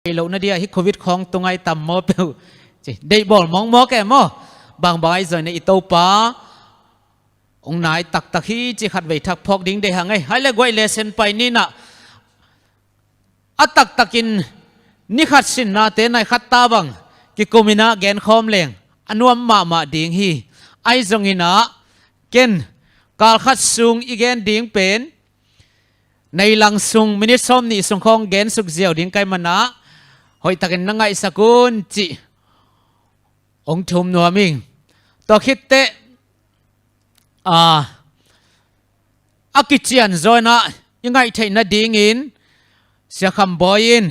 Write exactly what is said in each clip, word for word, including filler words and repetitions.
Thei loh na dia hi Covid khawng tungai tam maw peuh ci. Deih bawl mawngmawk e maw? Bangbang ahi zongin i Topa hong nai taktak hi ci khatvei thak phawk ding deih hang ei. Hai le guai, lesson pai ni nah. A taktakin ni khat sinnate nai khat ta bang kikum inah genkhawm leng a nuam mahmah ding hi. Ahi zongin ah ken kal khat sung i gen ding pen nai lang sung minit sawm nih sung khawng gen suk ziau ding ka hih manah hoihtakin na ngaihsak un cih hong thum nuam ing. Tua khit teh, a, a kician zaw inah i ngaih theih nadingin Sia Kham Bawi in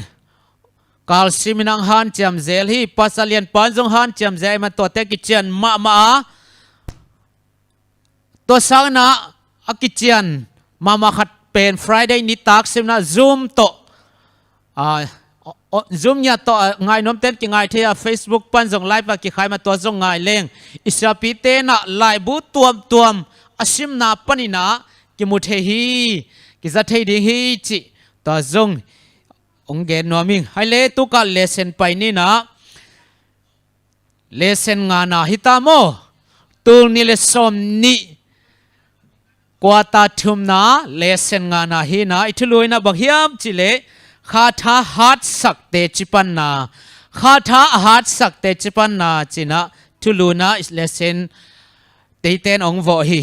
kal simin hong hanciam zel hi. Pastor Lian Pa in zong hanciam zel ahih man tuate kician mahmah a, tua sang inah a kician mahmah khat pen Friday nitak sim inah Zoom tawh, a, o, o, Zoom ngiat tawh, a, ngai nuamte in kingai thei a, Facebook pan zong live a kikhai mah, tua zong ngai leng i siapite inah laibu tuamtuam a simna panin ah kimu thei hi, kiza thei ding hi cih tua zong hong gen nuam ing. Hai le, tu kal lesson pai ni nah. Lesson ngana hi ta maw? Tul nih le sawm nih, quarter thumna, lesson ngana hi nah. I thulu inah bang hiam cih leh kha tha hatsak teci panna. Kha tha a hatsak teci panna ci nah thulu nah lesson teiten hong vawh hi.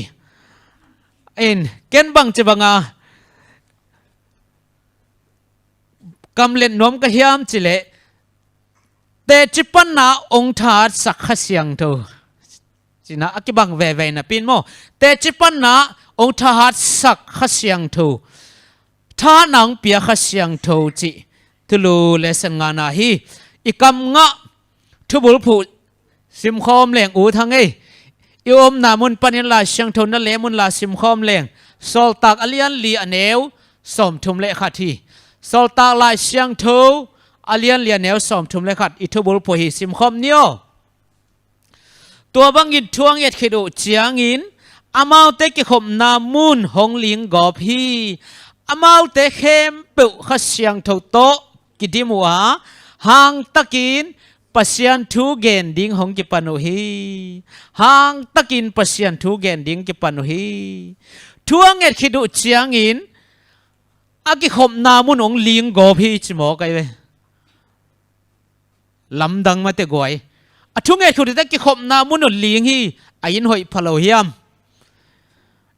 In, ken bangci banga kamlet nuam ka hiam cih leh teci panna hong thahatsak Kha Siangtho ci nah a kibang veve napi in maw? Teci panna hong thahatsak Kha Siangtho, thahatna hong pia Kha Siangtho cih thulu lesson ngana hi. I kam ngah thubulphuh simkhawm leng ut hang ei. I omna mun panin Lai Siangtho na lem un la simkhawm leng, Sawltak a lian li a neu sawmthum le khat hi. Sawltak Lai Siangtho a lian li a neu sawmthum le khat i thubulphuh hi, simkhawm ni aw. Tua bangin thu a nget khit uh ciangin amaute kikhopna mun hong linggawp hi. Amaute khempeuh Kha Siangtho tawh kidim uh a, hangtakin Pasian thu gen ding hong kipan uh hi. Hangtakin Pasian thu gen ding kipan uh hi. Thu a nget khit uh ciangin a kikhopna mun hong linggawp hi ci mawk ai ve. Lamdang mate guai. A thu nget khit uh teh kikhopna mun uh ling hi. A inn hoih pha lo hiam?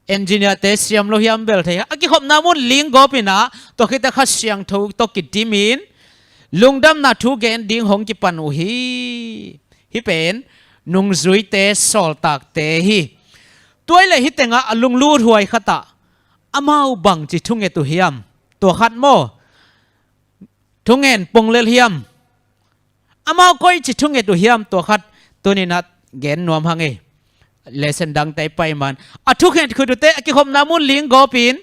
Engineer te siam lo hiam bel thei. A kikhopna mun linggawp inah tua khit teh Kha Siangtho tawh kidimin lungdamna thu gen ding hong kipan uh hi. Hih pen nungzuite, sawltakte hi. Tua hi leh hih tengah a lunglut huai khatah amau bangci thunget uh hiam? Tua khat maw? Thungen pong lel hiam? Amau koici thunget uh hiam? Tua khat tuni nah gen nuam hang ei. Lesson dangte i pai man a thunget khit uh teh a kikhopna mun linggawpin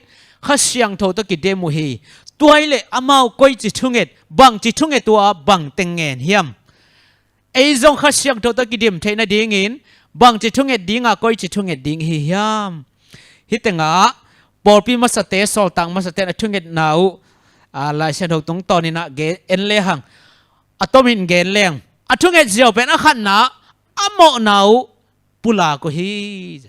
Kha Siangtho tawh kidim uh hi. Tua hi leh amau koici thunget, bangci thunget uh a bang teng ngen hiam? Ei zong Kha Siangtho tawh kidim theih nadingin bangci thunget dinga koici thunget ding hi hiam? Hih tengah pawlpi masate, sawltak masate in a thungetna uh, a, Lai Siangtho tungtawn inah gen en lehang a tomin gen leng, a thunget ziau pen a khatna a mawhna uh pulak uh hi.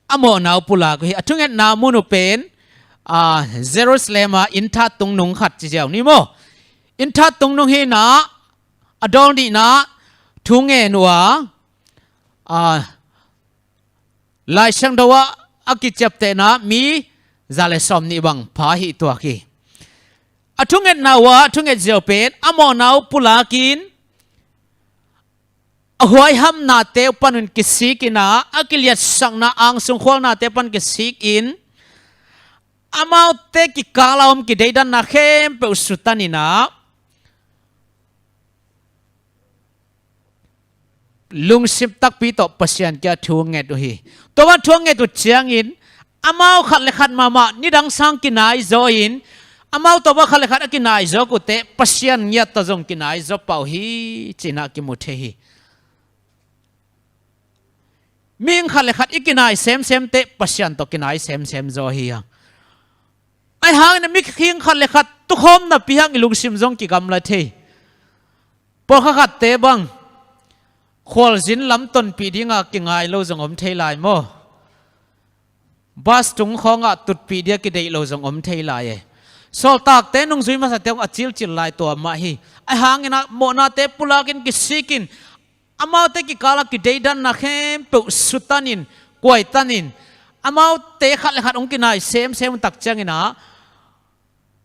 A mawhna uh pulak uh hi. A thungetna mun uh pen, a, Jerusalem a innthat tungnung khat ci ziau ni maw? Innthat tungnung hi nah, a dawl nihna thu ngen uh a, a, Lai Siangtho ah a kiciaptehna mi za le sawm nih bang pha hi tuak hi. A thungetna uh a, a thunget ziau pen a mawhna uh pulakin a huaihamnate uh panun kisik inah, a kiliatsakna angsung khualnate uh pan kisik in, amaute kikal a om kideidanna khempeuh sutan inah, lungsim takpi tawh Pasian kiang thu nget uh hi. Tua bang thu nget uh ciangin amau khat le khat mahmah nidang sang kinai zaw in, amau tua bang khat le khat a kinai zaw uh teh Pasian ngiat tawh zong kinai zaw pah uh hi, cinah kimu thei hi. Mihing khat le khat i kinai semsem teh Pasian tawh kinai semsem zaw hi hang. Ahi hangin a mi khing khat le khat tukhawm napi hang i lungsim zong kigamla thei. Pawlkhat khatte bang khualzin lam tonpih dinga kingai lo zong om thei lai maw? Bus tung khawngah tutpih dia kideih lo zong om thei lai e. Sawltakte nungzui masate hong a cilcil lai tua mah hi. Ahi hangin ah mawhnate pulakin kisikin amaute kikala kideidanna khempeuh sutanin, kuaitanin, amaute khat le khat hong kinai semsem tak cianginah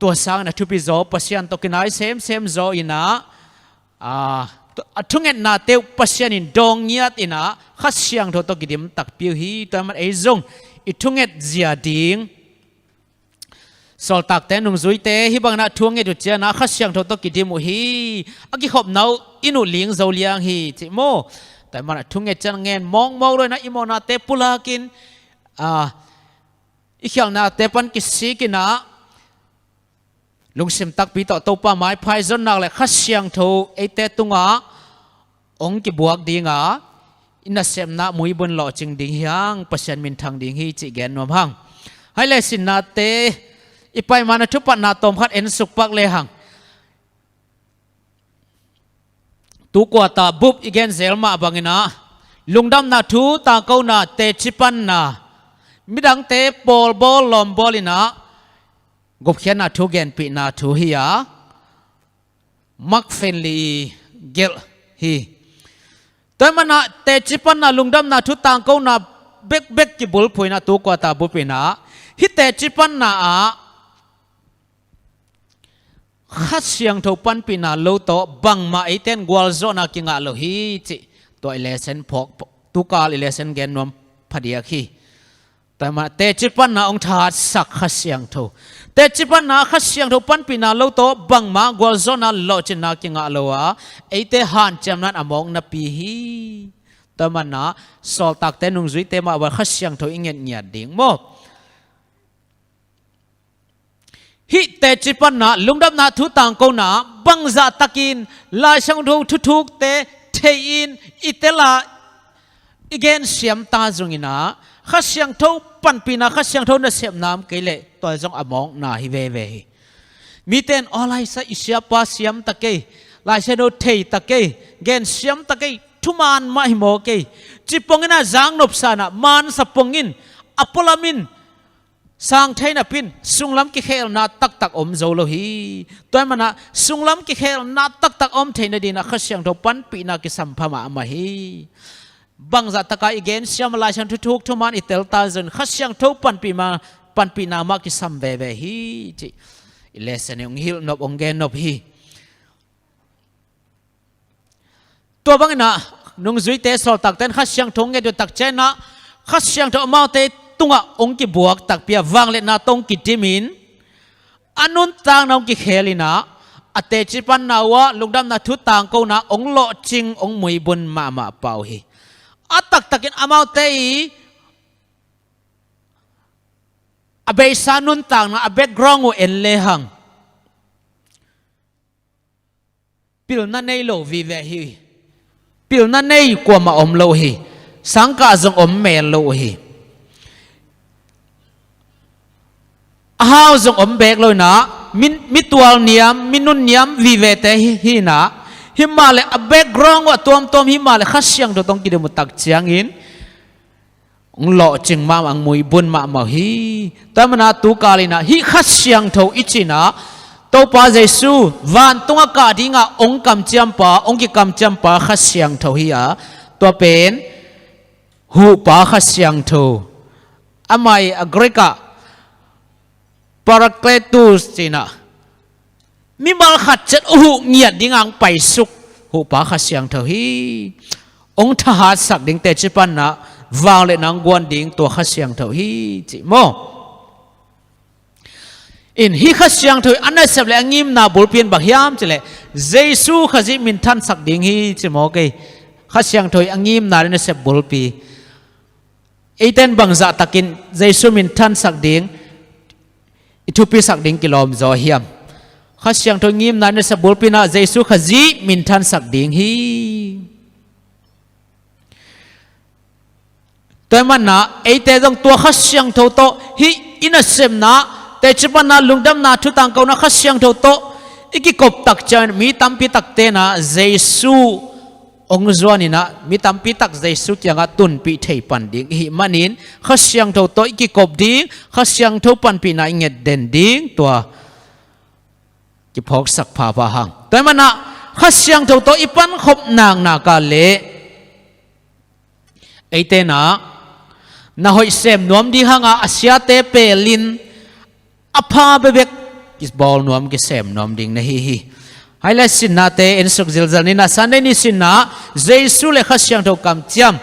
tua sangin a thupi zaw Pasian tawh kinai semsem zaw inah, a, a thungetnate uh Pasian in dawng ngiat inah Kha Siangtho tawh kidim takpi uh hi. Tua man ei zong i thunget zia ding Sawltakte nungzuite hih bangin ah thu a nget uh cianah Kha Siangtho tawh kidim uh hi. A kikhopna uh in uh ling zo liang hi cih maw? Tua man a thunget ciang ngen mawkmawk lo inah i mawhnate pulakin, a, i khialhnate pan kisikinah lungsim takpi tawh Topa maiphai zonnak le Kha Siangtho eite tungah hong kibuak dinga i nasepna muibun lawhcing ding hi hang, Pasian minthang ding hi cih gen nuam hang. Hai le sinnate i paimana thupatna tawmkhat ensuk pak le hang. Tu kuata bup i gen zel mah banginah lungdamna thu tangkona teci panna midangte pawlbawl lawmbawl inah gupkhiatna thu genpihna thu hi a, Mark Finley gelh hi. Tua manah teci panna lungdamna thu tangkona bekbek kibulphuh inah tu kuata bup inah hih teci panna ah Kha Siangtho panpihna lo tawh bangmah eite in gualzawhna kingah lo hi cih tua i lesson phawk, tukal i lesson gen nuam phadiak hi. Tua mah teci panna hong thahatsak Kha Siangtho. Teci panna Kha Siangtho panpihna lo tawh bangmah gualzawhna lawhcinna kingah lo a, eite hanciamna in a mawk napi hi. Tua manah sawltakte nungzuite mah bang Kha Siangtho i ngetngiat ding maw? Hih teci panna lungdamna thu tangkona bangzah takin Lai Siangtho thuthukte thei-in i tela i gensiam ta zonginah Kha Siangtho panpihna, Kha Siangtho nasepna om kei leh tua zong a mawkna hi veve hi. Mite in aw Lai Siangtho i siapa siam ta kei, Lai Siangtho thei ta kei, gensiam ta kei, thuman mah hi maw kei, ci pongin ah zang nopsa inah mansa pongin a pualam in sang thei napin sunglam kikhelna taktak om zo lo hi. Tua manah sunglam kikhelna taktak om theih nadinah Kha Siangtho panpihna kisam pha mahmah hi. Bangzah taka i gensiam a Lai Siangtho thuthuk thuman i telta zong Kha Siangtho panpihna, panpihna mah kisam veve hi cih i lesson in hong hilh nop hong gen nop hi. Tua banginah nungzuite sawltakte in Kha Siangtho nget uh tak cianginah Kha Siangtho amaute tungah hong kibuak takpi a vangliatna tawh hong kidimin a nuntakna hong kikhel inah a teci panna uh ah lungdamna thu tangkona hong lawhcing hong muibun mahmah pah uh hi. A taktakin amaute i a beisa nuntakna a background uh en lehang pilna nei lo vive hi. Pilna nei kuamah om lo hi. Sangkah zong om mel lo uh hi. A hau zong om beek lo inah mi, mi tual niam, mi nun niam vivete hi, hi inah, himah le a background uh a tuamtuam himah le Kha Siangtho tawh hong kidim uh tak ciangin hong lawhcing mahmah, hong muibun mahmah uh hi. Tua manah tukal inah hih Kha Siangtho i cinah Topa Jesu vantung a kah dingah hong kamciampa, hong kikamciampa Kha Siangtho hi a, tua pen huhpa Kha Siangtho. Amah i a Greek ah Parakletus cinah mimal khat ciat a huh ngiat dingah hong paisuk huhpa Kha Siangtho hi. Hong thahatsak ding teci panna vangliatna hong guan ding tua Kha Siangtho hi cih maw? In hih Kha Siangtho i a nasep le a ngimna bulpi in bang hiam cileh Jesu Khazih minthansak ding hi ci maw kei? Kha Siangtho i a ngimna le nasep bulpi. Eite in bangzah takin Jesu minthansak ding, i thupisak ding kilawm zaw hiam? Kha Siangtho ngimna nasep bulpi inah Jesu Khazih minthansak ding hi. Tua manah eite zong tua Kha Siangtho tawh hih i nasepna teci panna, lungdamna thu tangkona Kha Siangtho tawh i kikop tak ciangin mi tampi takte na Jesu hong zuanin ah, mi tampi tak Jesu kiangah tunpih thei pan ding i hih manin Kha Siangtho tawh i kikop ding, Kha Siangtho panpihna i nget den ding, tua kiphawksak phapha hang. Tua ahih manin Kha Siangtho tawh i pankhop naknak ah leh eite na, na hoih sem nuam ding hanga a siate pelin a pha bekbek kibawl nuam, kisem nuam ding na hi hi. Highlight sinnate en suk zilzal ni in ah, Sunday ni sinna, Jesu le Kha Siangtho kamciam.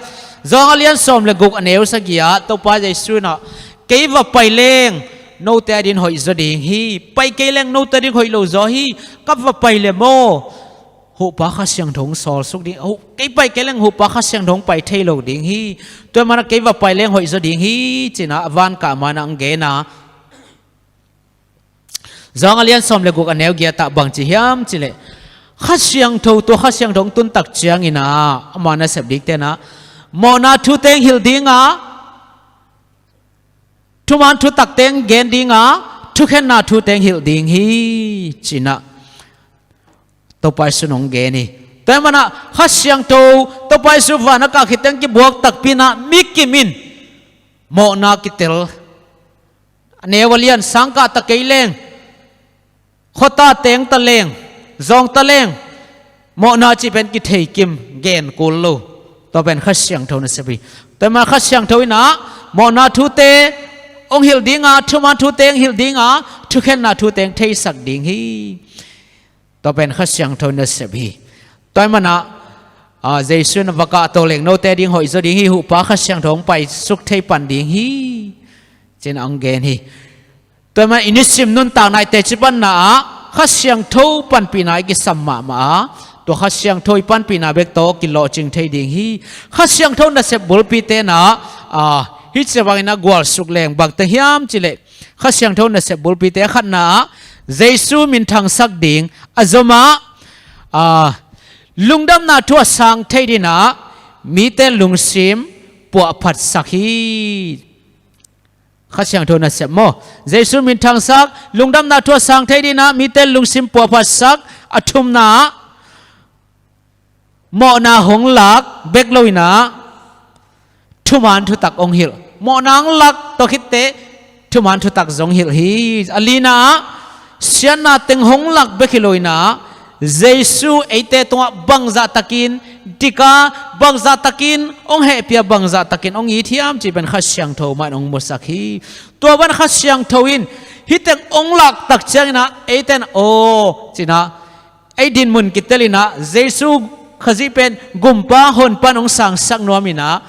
Johan a lian sawm le guk, a neu sagih ah Topa Jesu in ah, kei va pai leng note ading hoih zaw ding hi. Pai kei leng note ading hoih lo zaw hi. Ka va pai le maw, Huhpa Kha Siangtho hong sawlsuk ding, hu-, kei pai kei leng Huhpa Kha Siangtho hong pai thei lo ding hi. Tua ahih manin kei va pai leng hoih zaw ding hi, ci-in ah a van kah ma-in ah hong gen a. Johan a lian sawm le guk, a neu giat ah bang ci hiam cih leh, Kha Siangtho, tua Kha Siangtho hong tun tak ciangin ah ama nasep dikte na, mawhna thute hong hilh ding a, thuman thutakte hong gen ding a, thukhenna thute hong hilh ding hi, ci-in ah Topa Jesu in hong gen hi. Tua ahih manin ah Kha Siangtho, Topa Jesu van a kah khit teh hong kibuak takpi in ah mi kim in mawhna kitel. A neu a lian, sangkah ta kei leng, khuata teng ta leng, zawng ta leng, mawhna cih pen kithei kim, gen kul lo. Tua pen Kha Siangtho nasep hi. Tua ahih manin Kha Siangtho in ah mawhna thute hong hilh ding a, thuman thute hong hilh ding a, thukhenna thute hong theisak ding hi. Tua pen Kha Siangtho nasep hi. Tua ahih manin ah, a, Jesu in va kah to leng note ading hoih zaw ding hi, Huhpa Kha Siangtho hong paisuk thei pan ding hi, ci-in ah hong gen hi. Tua ahih manin i nisim nuntakna, i teci panna ah Kha Siangtho panpihna i kisam mahmah a, tua Kha Siangtho i panpihna bek tawh kilawhcing thei ding hi. Kha Siangtho nasep bulpite na, a, hih ci bangin ah gualsuk leng bang teng hiam cih leh, Kha Siangtho nasep bulpite, a khatna ah Jesu minthangsak ding, a zom ah, a, lungdamna thu a sang thei dingin ah mite lungsim puahphatsak hi. Kha Siangtho nasep maw? Jesu minthangsak, lungdamna thu a sang thei dingin ah mite lungsim puahphatsak. A thumna ah, mawhna hong lak bek lo-in ah thuman thutak hong hilh. Mawhna hong lak, tua khit teh thuman thutak zong hilh hi. A lina ah, siatna teng hong lak bek hi lo-in ah, Jesu eite tungah bangzah takin dik a, bangzah takin hong hehpih a, bangzah takin hong it hiam cih pen Kha Siangtho mah in hong musak hi. Tua bang Kha Siangtho in hih teng hong lak tak ciangin ah, eite in, aw, ci-in ah, ei dinmun kitel in ah, Jesu Khazih pen Gumpa Honpa in hong sangsak nuam in ah,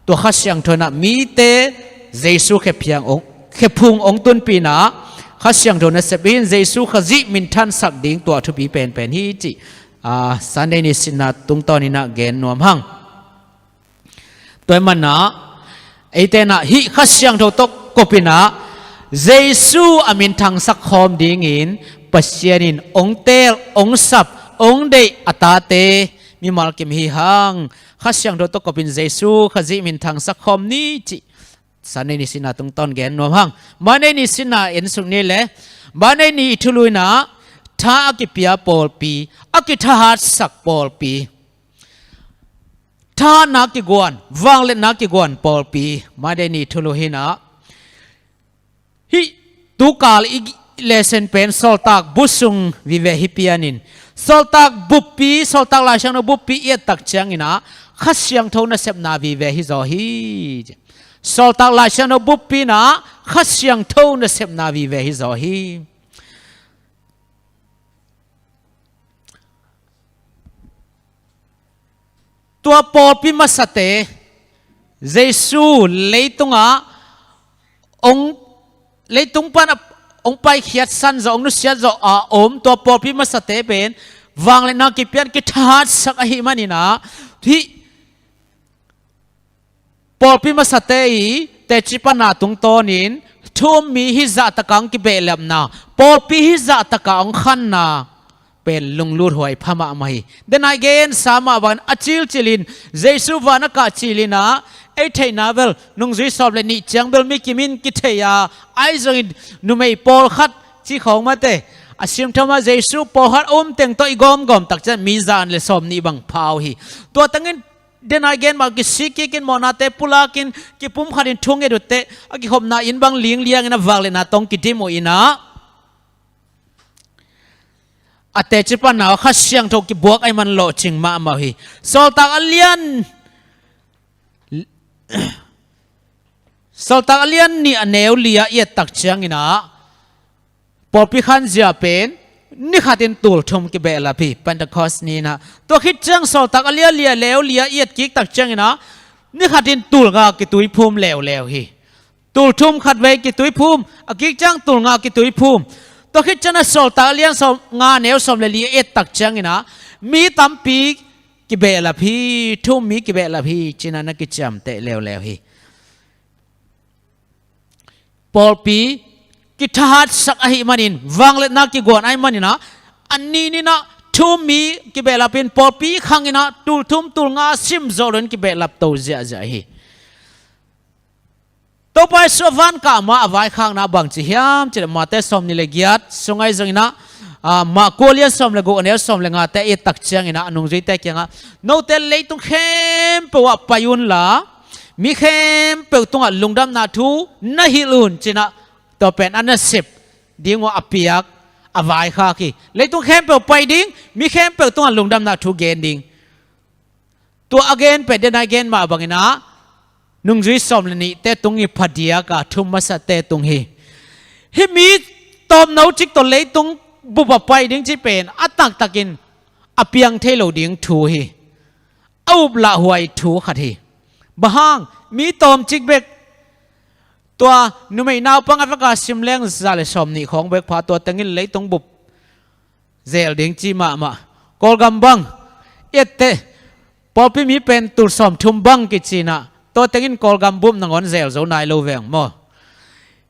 tua Kha Siangtho in ah mite Jesu khephung hong, khephung hong tunpih in ah, Kha Siangtho nasep in Jesu Khazih minthansak ding, tua thupi penpen hi cih, a, Sunday ni sinna tungtawn in ah gen nuam hang. Tua ahih manin ah, eite in ah hih Kha Siangtho tawh kop in ah, Jesu a minthangsak khawm dingin Pasian in hong teel, hong sap, hong deih a tate mimal kim hi hang. Kha Siangtho tawh kop in Jesu Khazih minthangsak khawm ni cih Sunday ni sinna tungtawn gen nuam hang. Monday ni sinna en suk ni leh, Monday ni i thulu in ah, tha a kipia pawlpi, a kithahatsak pawlpi, thahatna kiguan, vangliatna kiguan pawlpi, Monday ni thulu hi in ah. Hih tukal i lesson pen Sawltak Bu sung vive hi pianin, Sawltak buppi, Sawltak Laisiangtho buppi i et tak ciangin ah, Kha Siangtho nasepna vive hi zaw hi. Sawltak Laisiangtho buppi in ah Kha Siangtho nasepna vive hi zaw hi. Tua pawlpi masate, Jesu leitungah hong, leitung pan a hong paikhiatsan zawh, hong nusiat zawh a om tua pawlpi masate pen vangliatna kipia in kithahatsak ahih manin ah, hih pawlpi masate i teci panna tungtawnin thu-um mi hih zahtakah hong kibehlapna, pawlpi hih zahtakah hong khanna pen lunglut huai pha mahmah hi. Denai gensa mah bangin a cilcilin, Jesu van a kah cilin ah, Ei theihna bel nungzui sawm le nih ciang bel mi kimin kithei a, ahi zongin numei pawlkhat ci khawng mate, a simthawma Jesu pawlkhat a um teng tawh i gawmgawm tak ciang mi zan le sawm nih bang pha uh hi. Tua tengin denai gen mah kisik kikin mawhnate pulakin kipumkhatin thunget uhteh a kikhopna inn bang lingliangin a vangliatna tawh kidim uh inah a teci panna uh Kha Siangtho kibuak ahih man lawhcing mahmah uh hi. Sawltak a lian Sawltak a lian nih a neu li a i et tak cianginah pawlpi khanzia pen ni khatin tul thum kibehlap hi, Pentecost ni inah. Tua khit ciang Sawltak a lian li a neu li a i et kik tak cianginah ni khatin tul nga kituiphum leuleu hi. Tul thum khatvei kituiphum, a kik ciang tul nga kituiphum. Tua khit ciangah Sawltak a lian sawm, nga neu sawm le li a i et tak cianginah mi tampi kibehlap hi, thu-um mi kibehlap hi cinah na kiciamteh leuleu hi. Pawlpi kithahatsak ahih manin, vangliatna kiguan ahih maninah a nih ninah thu-um mi kibehlapin pawlpi khanginah tul thum tul nga sim zawh loin kibehlap to ziahziah hi. Topa Jesu a van kah ma a vaikhakna bangci hiam cileh Mate sawm nih le giat sungah i zonginah, ah, Marku a lian sawm le guk a neu sawm le ngate i et tak cianginah a nungzuite kiangah, note leitung khempeuh ah pai unla mi khempeuh tungah lungdamna thu na hilh un cinah tua pen a nasep ding uh a piak a vaikhak hi. Leitung khempeuh pai ding, mi khempeuh tungah lungdamna thu gen ding. Tua a gen pen denai gen mah banginah nungzui sawm le nihte tung hi, phadiaka thu-um masate tung hi. Hih mi tawmno cik tawh leitung bup a pai ding cih pen a taktakin a piang thei lo ding thu hi. A uplahhuai thu khat hi. Bang hang, mi tawmcik bek, tua numei naupang a veka sim leng za le sawm nih khawng bek pha, tua tengin leitung bup zel ding ci mahmah. Kawlgam bang etteh, pawlpi mi pen tul sawm thum bang kicinah tua tengin Kawlgam bup nangawn zel zo nai lo veng maw?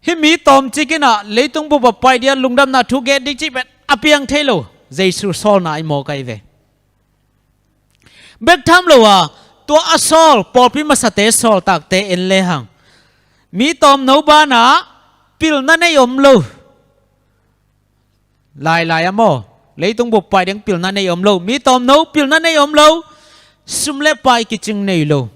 Hih mi tawmcik inah leitung bup a pai dia lungdamna thu gen ding cih pen a piang thei lo. Jesu sawlna i mawk ahi ve. Bek tham lo a, tua a sawl pawlpi masate sawltakte en lehang mi tawmno banah pilna nei om lo. Lailai a maw, leitung bup pai ding pilna nei om lo, mi tawmno pilna nei om lo, sum le pai kicing nei lo.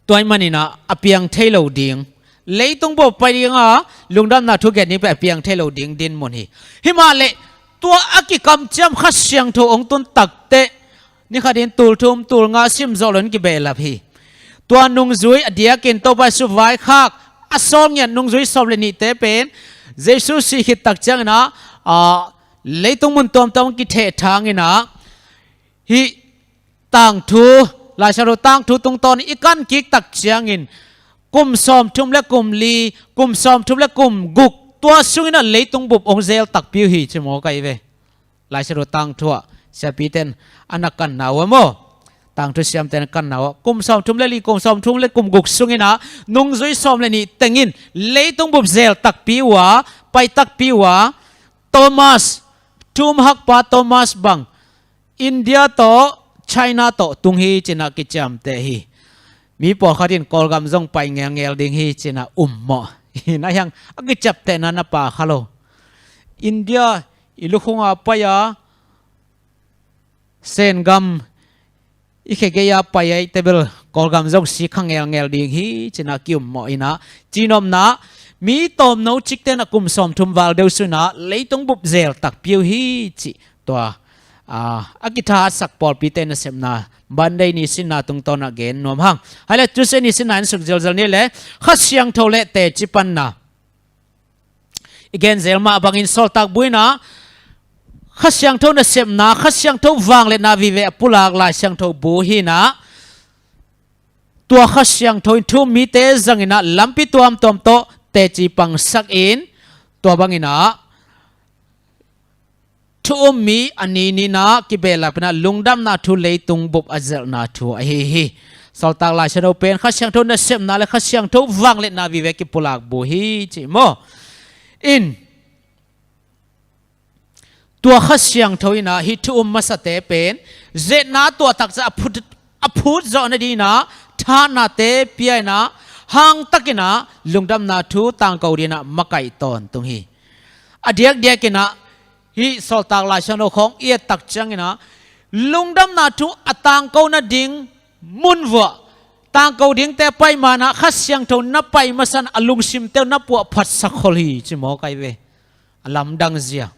Tua ahih maninah a piang thei lo ding, leitung bup pai dinga lungdamna thu gen ding pen a piang thei lo ding dinmun hi. Himahleh tua a kikamciam Kha Siangtho hong tun takteh ni khatin tul thum tul nga sim zawh loin kibehlap hi. Tua nungzui a diakin Topa Jesu vaikhak a sawl ngiat nungzui sawm le nihte pen Jesu sih khit tak cianginah, ah, leitung mun tuamtuam kitheh thanginah hih tangthu, Lai Siangtho tangthu tungtawn i kan kik tak ciangin kum sawmthum le kum li, kum sawmthum le kum guk, tua sunginah leitung bup hong zel takpi uh hi ci mawk ahi ve. Lai Siangtho tangthu ah siapite in a na kanna uh a maw, tangthu siamte in a kanna uh a, kum sawmthum le li, kum sawmthum le kum guk sunginah nungzui sawm le nih tengin leitung bup zel takpi uh a, pai takpi uh a, Thomas, thu-um hakpa Thomas bang India tawh China tawh tung hi cinah kiciamteh hi. Mi pawlkhat in Kawlgam zong pai ngelngel ding hi cinah um mawh. Hi na hiang a kiciaptehna na pha kha lo. India i lukhunga pai a, Sengam i khe gei-a pai a, eite bel Kawlgam zong sik kha ngelngel ding hi cinah ki-um mawh inah, cinopna mi tawmno cikte inah kum sawmthum val deuh sunah leitung bup zel takpi uh hi cih tua, ah, a kithahatsak pawlpite nasepna Monday nisinna tungtawnah gen nuam hang. Haile Tuesday nisinna in suk zelzel ni le Kha Siangtho le teci panna i gen zel mah bangin Sawltak Bu inah Kha Siangtho nasepna, Kha Siangtho vangliatna vive a pulak Lai Siangtho Bu hinah, tua Kha Siangtho in thu-um mite zanginah lampi tuamtuam tawh teci pangsak in, tua banginah thu-um mi a ni ninah kibehlap inah lungdamna thu leitung bup a zelhna thu ahi hi. Sawltak Lai Siangtho pen Kha Siangtho nasepna le Kha Siangtho vangliatna vive kipulak bu hi ci maw? In Tua Kha Siangtho in ah hih thu um masate pen, ze-etna tuahtak ciang a phut, a phut zawh nadingin ah, thahatnate pia in ah, hangtakin ah lungdamna thu tangko dingin ah makaih tawntung hi. A diakdiakin ah, hih Sawltak Lai Siangtho khawng i et tak ciangin ah, lungdamna thu a tangko nading mun vuah, tangko dingte a pai ma-in ah, Kha Siangtho na pai masa-in a lungsimte uh na puahphatsak khol hi, ci mawk ai ve. A lamdang zia.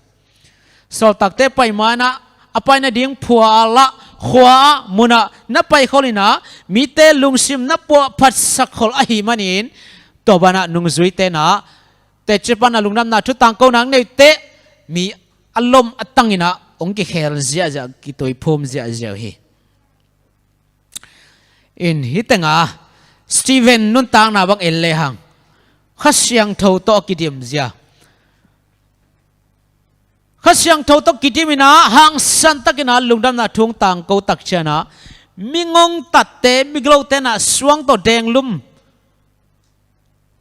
Sawltakte pai ma-in ah, a pai nading phua ah, khua ah, mun ah na pai khol in ah, mite lungsim na puahphatsak khol ahih manin, tua banah nungzuite in ah, teci panna lungdamna thu tangko nang neite, mi a lom a tangin ah hong kikhel ziahziah, kituiphum ziahziah uh hi. In hih tengah Stephen nuntakna bang en lehang, Kha Siangtho tawh a kidim zia. Kha Siangtho tawh kidim in ah, hangsan takin ah lungdamna thu hong tangko tak ciangin ah, mi ngongtatte, migilote in ah suang tawh denglum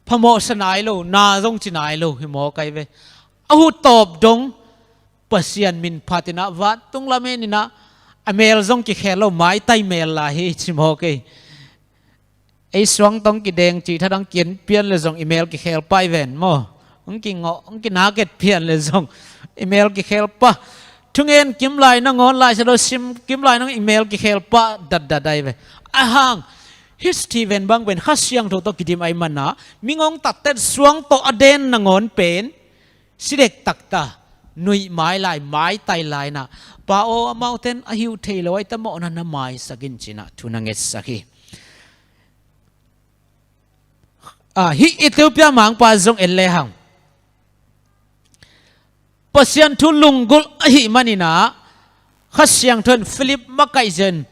phamawhsa nai lo, na zong ci nai lo, hi mawk ai ve. A huh tawp dong, Pasian min phat in ah, vantung lam en in ah, a mel zong kikhel lo, maitai mel lai hi, ci mawk ei. Ei suang tawh kideng cih thadah hong ki-en pian leh zong i mel kikhel pah i ven maw. Hong kingawh, hong kinak et pian leh zong i mel kikhel pah. Thungen kim lai nangawn, Lai Siangtho sim kim lai nangawn i mel kikhel pah datdat ai ve. Ahang, hih Stephen bang pen Kha Siangtho tawh kidim ahih manin ah, mi ngongtatte in suang tawh a den nangawn pen, si dektak ta, nuih mai lai, maitai lai in ah, Pa aw, amaute in a hi uh thei lo, ei ta mawhna na maisak in, ci-in ah thu na ngetsak hi. Ah, hih Ethiopia mangpa zong en lehang, Pasian thu lunggulh ahih manin ah, Kha Siangtho in Philip makaih zia-in,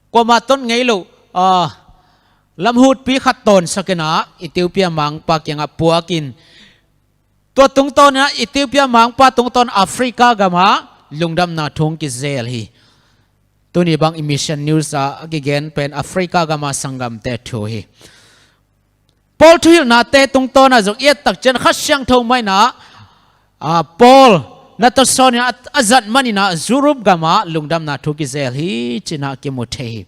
kuamah tawh ngei lo, ah, lamhutpi khat tawnsak in ah, Ethiopia mangpa kiangah puak in, tua tungtawn in ah, Ethiopia mangpa tungtawn Africa gamah lungdamna thu hong kizel hi. Tuni bang i Mission News ah a kigen pen Africa gamah sanggamte thu hi. Paul thuhilhnate tungtawn ah zong i et tak ciang, Kha Siangtho mah in ah, ah, Paul na tawsawn in ah, a zat manin ah Europe gamah lungdamna thu kizel hi, ci-in ah kimu thei hi.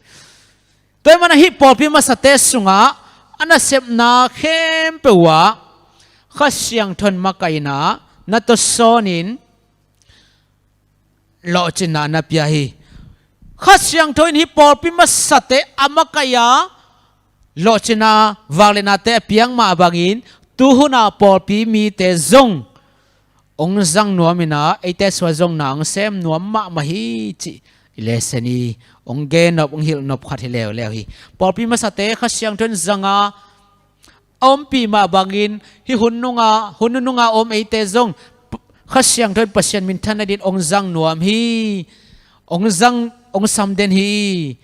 Tua ahih manin ah hih pawlpi masate sungah a nasepna khempeuh ah Kha Siangtho in makaih in ah, na tawsawn in lawhcinna na pia hi. Kha Siangtho in hih pawlpi masate a makaih a, lawhcinna, vangliatnate a piak mah bangin, tuhun ah pawlpi mite zong hong zang nuam in ah, eite suah zong na hong sem nuam mahmah hi cih i lesson hi. Hong gen nop, hong hilh nop khat hi leuleu hi. Pawlpi masate Kha Siangtho in zang a, a ompih mah bangin, hih hun nunga, hun nunga om eite zong, Kha Siangtho in Pasian minthanna dingin hong zang nuam hi. Hong zang, hong sam den hi.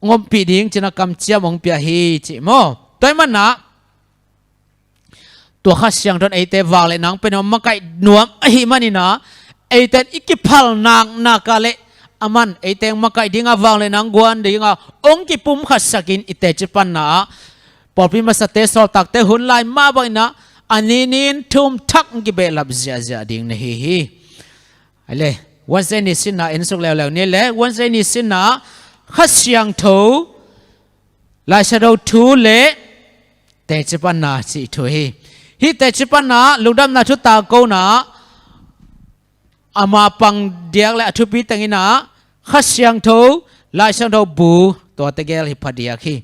Hong ompih ding ci-in ah kamciam hong pia hi, ci maw. Tua ahih manin ah, tua Kha Siangtho in eite vangliatna hong pia nuam, makaih nuam ahih manin ah, eite in i kiphal naknak ah leh, aman eite hong makaih ding a, vangliatna hong guan ding a, hong kipumkhatsak in, i teci panna ah, pawlpi masate, sawltakte hun lai mah bangin ah, a ni ni-in thum thak hong kibehlap ziahziah ding na hi hi. Ai le, Wednesday ni sinna en suk leuleu ni le, Wednesday ni sinna Kha Siangtho, Lai Siangtho thu le teci panna cih thu hi. Hih teci panna, lungdamna thu tangkona, a mapang diak le a thupi teng in ah, Kha Siangtho, Lai Siangtho bu, tuate gel hi phadiak hi.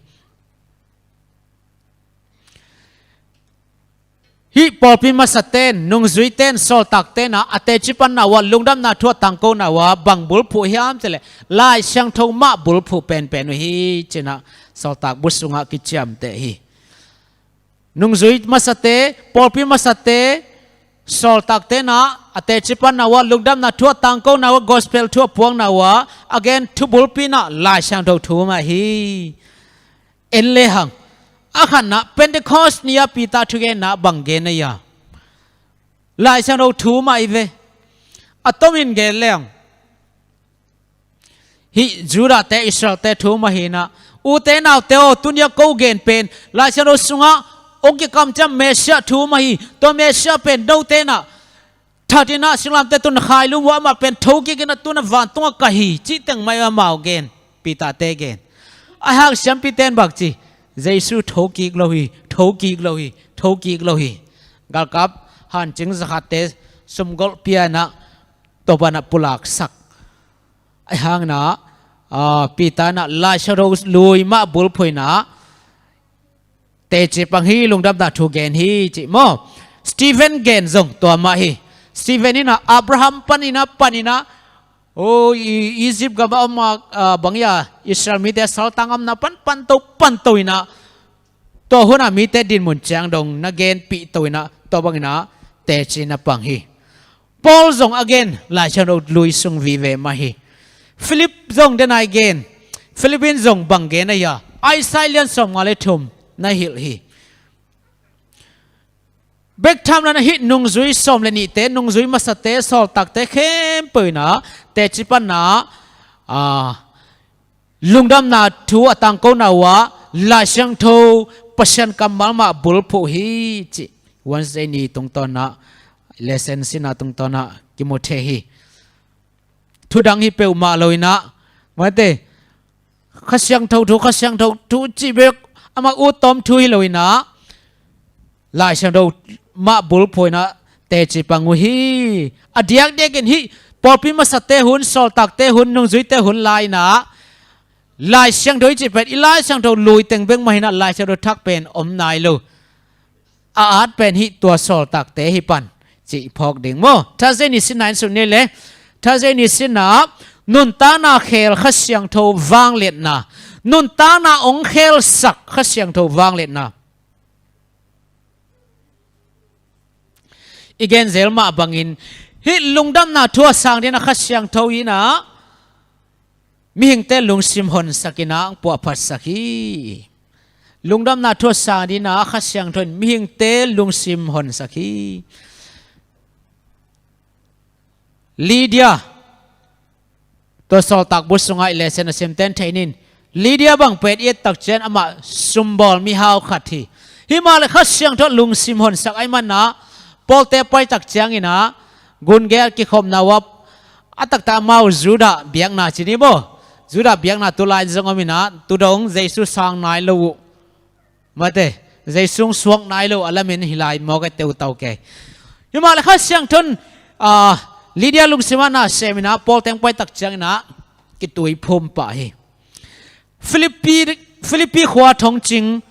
Hih pawlpi masate'n, nungzuite'n, sawltakte'n ah, a teci panna uh ah, lungdamna thu a tangkona uh ah, bang bulphuh hiam cih leh, Lai Siangtho mah bulphuh penpen uh hi, ci-in ah sawltak bu sungah kiciamteh hi. Nungzui masate, pawlpi masate, sawltakte'n ah, a teci panna uh ah, lungdamna thu a tangkona uh ah, gospel thu a puakna uh ah, a gen thu bulpi in ah, Lai Siangtho thu mah hi. En lehang, a khatna, Pentecost ni-a Peter thugenna bang gen na hia? Lai Siangtho thu mah hi ve. A tomin gen lehang, hih Judahte, Israelte thu mah hi in ah, ute naute aw, tuni-a ko gen pen, Lai Siangtho sungah hong kikamciam Messiah thu mah hi. Tua Messiah pen note'n ah, that in ah singlamteh tungah khailum uh a, amah pen thokik in ah tu-in ah vantungah kah hi, cih teng mah hi amau gen, Peter-te gen. Ahi hang siampite in bang ci? Jesu thokik lo hi, thokik lo hi, thokik lo hi. Galkap hancing zakhatte sumgolh pia in ah tua pan ah pulaksak. Ahi hangin ah, ah, Peter in ah Lai Siangtho lui mah bulphuh in ah teci pang hi, lungdamna thu gen hi, ci maw? Stephen gen zong tua mah hi. Stephen in ah Abraham pan in ah, pan in ah, oh, I-, Egypt gam ah om a, ah, bang hi a, Israel mite saltang omna pan, panto, panto in ah, tua hun a mite dinmun ciang dong na genpih to in ah, tua bang in ah teci na pang hi. Paul zong a gen Lai Siangtho lui sung vive mah hi. Philip zong den a i gen. Philip in zong bang gen a hia? Isaiah lian sawmnga le thum na hilh hi. Bek tham lo in ah hih nungzui sawm le nihte, nungzui masate, sawltakte khempeuh in ah teci pan ah, ah, lungdamna thu a tangkona uh ah Lai Siangtho Pasian kammal mah bulphuh hi, cih Wednesday ni tungtawn ah, lesson sin a tungtawn ah kimu thei hi. Thu dang hi peuhmah lo in ah, mate, Kha Siangtho thu, Kha Siangtho thu cih bek, amah ut tawm thu hi lo in ah, Lai Siangtho mah bulphuh in ah teci pang uh hi. A diakdiak in hih pawlpi masate hun, sawltakte hun, nungzuite hun lai in ah Lai Siangtho i cih pen, i Lai Siangtho lui teng bek mah hi in ah, Lai Siangtho thak pen om nai lo. A at pen hih tua sawltakte hi pan, cih phawk ding maw? Thursday ni sin ah en suk ni le. Thursday ni sin ah nuntakna khel Kha Siangtho vangliatna. Nuntakna hong khelsak Kha Siangtho vangliatna. I gen zel mah bangin, hih lungdamna thu a sang ding in ah Kha Siangtho in ah mihingte lungsim honsak in ah hong puahphatsak hi. Lungdamna thu a sang ding in ah Kha Siangtho in mihingte lungsim honsak hi. Lydia, tua sawltak bu sungah i lesson a simte in thei ning. Lydia bang pen i et tak ciang amah sumbawl mihau khat hi. Himahleh Kha Siangtho lungsim honsak ahih man ah, Pawlte pai tak ciangin ah, gun gei a kikhopna uh ah, a taktak amau Judah biakna ci ni maw? Judah biakna tu lai zong om in ah, tu dong Jesu sang nai lo uh. Mate, Jesu suak nai lo a lamen hi lai mawk a, teu tau kei. Himahleh Kha Siangtho in, ah, Lydia lungsim ah na sem in ah, Pawlte hong pai tak ciangin ah, kitui phum pah hi. Philippi, Philippi khua thong cing,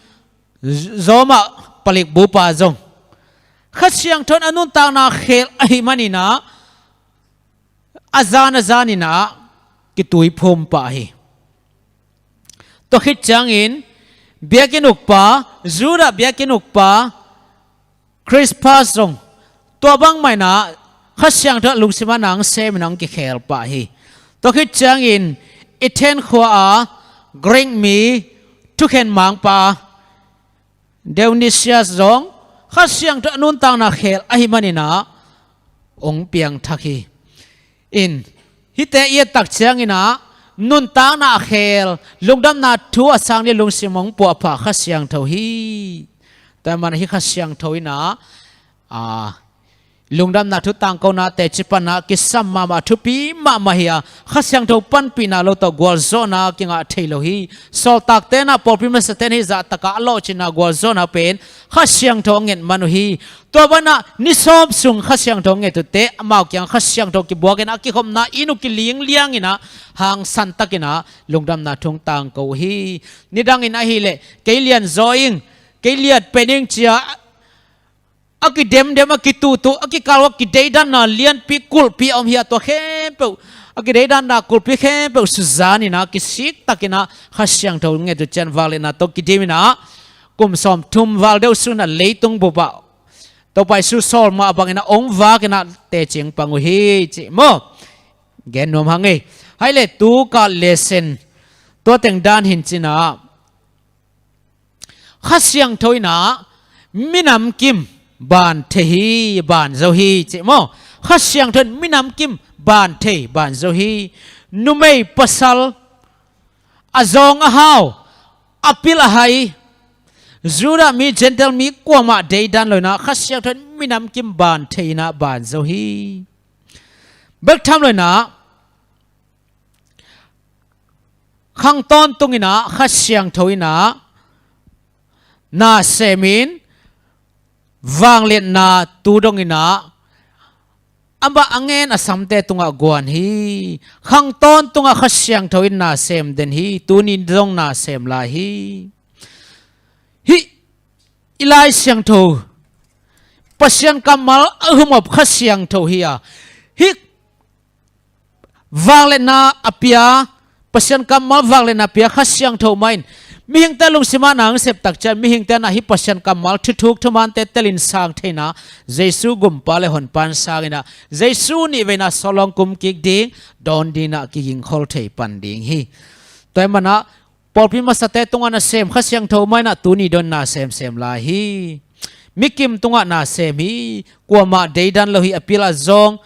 Roma palik bupa zong Kha Siangtho in a nuntakna khel ahih manin ah, a zan a zan in ah kitui phum pah hi. Tua khit ciangin biakinn ukpa, Judah biakinn ukpa Krispas zong tua bangmah in ah Kha Siangtho lungsim ah na hong sem in ah hong kikhel pah hi. Tua khit ciangin Athens khua a Greek mi thukhen mangpa Dionysius zong Kha Siangtho a nuntakna khel ahih manin ah hong piangthak hi. In, hihte i et tak ciangin ah, nuntakna a khel, lungdamna thu a sang ding lungsim hong puahpha Kha Siangtho hi. Tua ahih manin hih Kha Siangtho in ah, ah, lungdamna thu tangkona teci pan ah kisam mahmah, thupi mahmah hi a, Kha Siangtho panpihna lo tawh gualzawhna kingah thei lo hi. Sawltakte in ah, pawlpi masate in ah hih zahtak a a lawhcinna gualzawhna pen Kha Siangtho a nget man uh hi. Tua banah ni sawm sung Kha Siangtho a nget uhte, amau kiang Kha Siangtho kibuak in ah, a kikhopna inn uh kilingliang in ah, hangsan takin ah lungdamna thu hong tangko uh hi. Nidangin ahih leh, kei lianzaw ing, kei liat pen ing ci a, a kidemdem, a kituhtuh, a kikal uh a kideidanna lianpi kulhpi a om hi a, tua khempeuh, a kideidanna kulhpi khempeuh suzan in ah, kisik takin ah Kha Siangtho nget uh ciang vangliatna tawh kidim in ah, kum sawmthum val deuh sung in ah leitung bup ah Topa Jesu sawl mah bangin ah hong vak in ah teci pang uh hi, ci maw? Gen nuam hang ei. Hai leh tu ka lesson tua teng dan hi in ci in ah, Kha Siangtho in ah minam kim ban thei hi, ban zo hi, ci maw? Kha Siangtho in minam kim ban thei, ban zo hi. Numei pasal, a zawng a hau, a pil a hai, Judah mi, Gentile mi kuamah deidan lo inah Kha Siangtho in minam kim ban thei inah ban zo hi. Bek tham lo inah khang tawntung inah Kha Siangtho inah na semin vangliatna tu dong inah amah a ngen a samte tungah guan hi. Khang tawntungah Kha Siangtho in na sem den hi. Tuni dong na sem lai hi. Hih i Lai Siangtho Pasian kammal a humop Kha Siangtho hi a, hih vangliatna a pia, Pasian kammal vangliatna a pia Kha Siangtho mah in mihingte lungsimah na hong sep tak ciang mihingte na hih Pasian kammal thuthuk thumante telin sang theina Jesu gumpa le honpa in sang inah Jesu nihveina sawlawng kum kik ding dawn dingah kigingkhol thei pan ding hi. Tua ahih manah pawlpi masate tungah na sem Kha Siangtho mah inah tuni dong na semsem lai hi. Mi kim tungah na sem hi. Kuamah deidan lo hi a pil ah zong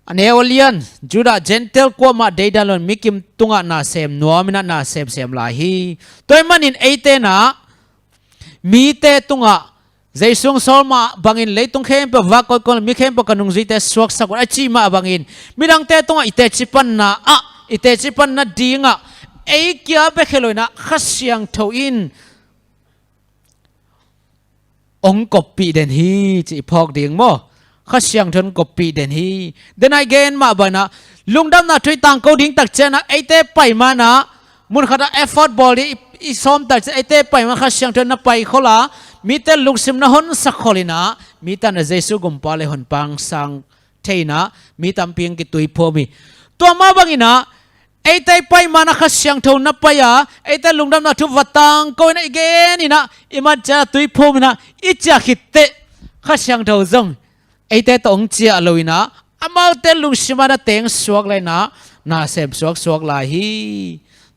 a neu a lian, Judah Gentile kuamah deidan lo in mi kim tungah na sem nuam inah na semsem lai hi. Tua ahih manin eite inah mite tungah Jesu hong sawl mah bangin leitung khempeuh vak koikoi mi khempeuh ka nungzuite suaksak un a cih mah bangin midangte tungah i teci panna ah, i teci panna dingah ei kia bek hi lo inah Kha Siangtho in hong koppih den hi cih i phawk ding maw? Kha Siangtho in koppih den hi. Denai gen mah bangin ah lungdamna thu i tangko ding tak ciang ah eite pai man ah mun khat ah effort bawl ding i, i sawm tak ciang eite pai man Kha Siangtho in na pai khol a, mite lungsim na honsak khol inah mite in ah Jesu gumpa le honpa hong sang thei inah mi tampi hong kituiphum hi. Tua mah bangin ah eite pai man ah Kha Siangtho na pai a, eite lungdamna thu va tangko inah i gen inah i man ciat ah tuiphum inah i ciah khit teh Kha Siangtho zong eite tawh hong ciah lo inah amaute lungsim ah na teng suak lai inah na sem suaksuak lai hi.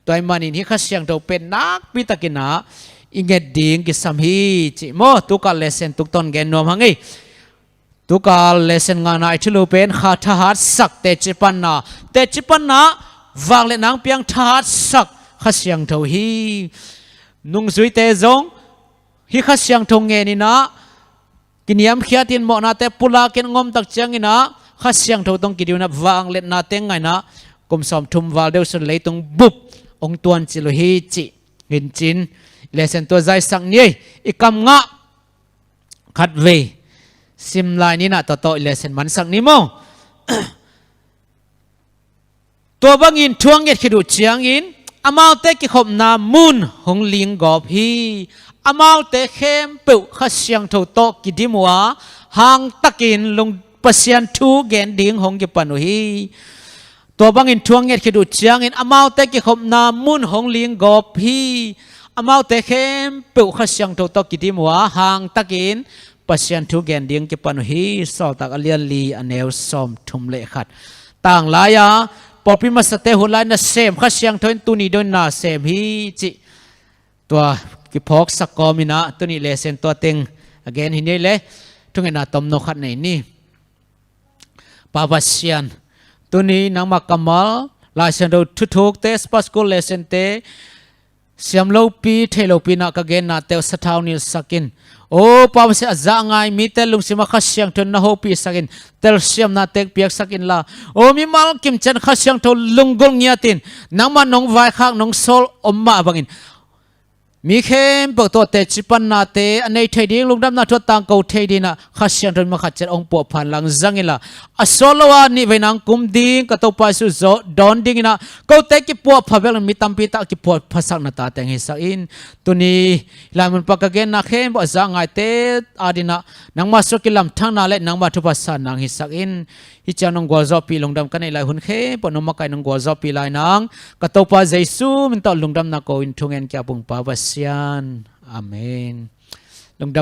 Tua ahih manin hih Kha Siangtho pen nakpi tak inah i nget ding kisam hi cih maw? Tukal lesson tuktawn gen nuam hang ei. Tukal lesson ngahna i thulu pen Kha thahatsak teci panna, teci panna vangliatna hong piang thahatsak Kha Siangtho hi. Nungzuite zong hih Kha Siangtho ngen inah kiniamkhiat in mawhnate pulak in hong om tak ciang inah Kha Siangtho tawh kidim inah vangliatnate ngah inah kum sawmthum val deuh sung leitung bup hong tuancil uh hi cih hi cin lesson tua zaisak ni ei. I kam ngah khatvei sim lai ni inah tua tawh i lesson mansak ni maw? Tua bangin thu a nget khit uh ciangin amaute kikhopna mun hong linggawp hi. Amaute khempeuh Kha Siangtho tawh kidim uh a, hangtakin lung Pasian thu gen ding hong kipan uh hi. Tua bangin thu a nget khit uh ciangin amaute kikhopna mun hong linggawp hi. Amaute khempeuh Kha Siangtho tawh kidim uh a, hangtakin Pasian thu gen ding kipan uh hi. Sawltak a lian li a neu sawmthum le khat. Tang lai a, pawlpi masate hun lai na sem Kha Siangtho in tuni dong na sem hi cih tua kiphawksak kawm inah tuni lesson tua teng a gen hi ni ei le, thungetna tomno khat nei ni. Pa Pasian, tuni nangmah kammal, Lai Siangtho thuthukte, Sabbath School lessonte siam lopi thei lopi inah ka gennate uh sathau nilsak in. O Pa Pasian, a zah ngai mite lungsim ah Kha Siangtho in na hopihsak in, telsiamnate piaksak inla, o mimal kim ciat Kha Siangtho lunggulh ngiat in nangmah nong vaikhak nong sawl om mah bangin mi khempeuh tawh teci pannate a nei thei ding, lungdamna thu a tangko thei ding inah Kha Siangtho in mah khat ciat hong puahpha inla, zang inla, a sawt lo a nihveina hong kum ding ka Topa Jesu zawh dawn ding inah kote kipuahpha bek lo in mi tampi tak a kipuahphasak na tate hong hisak in. Tuni hih lai mun pan ka genna khempeuh a zah ngaite ading inah nangmah suak kilamthakna le nangmah thupha sanna hong hisak in. Hih ciang nong gualzawhpih lungdam ka neih lai hun khempeuh nong makaih nong gualzawhpih lai nang ka Topa Jesu min tawh lungdamna ko in thungen kia pung Pa Pasian. Amen.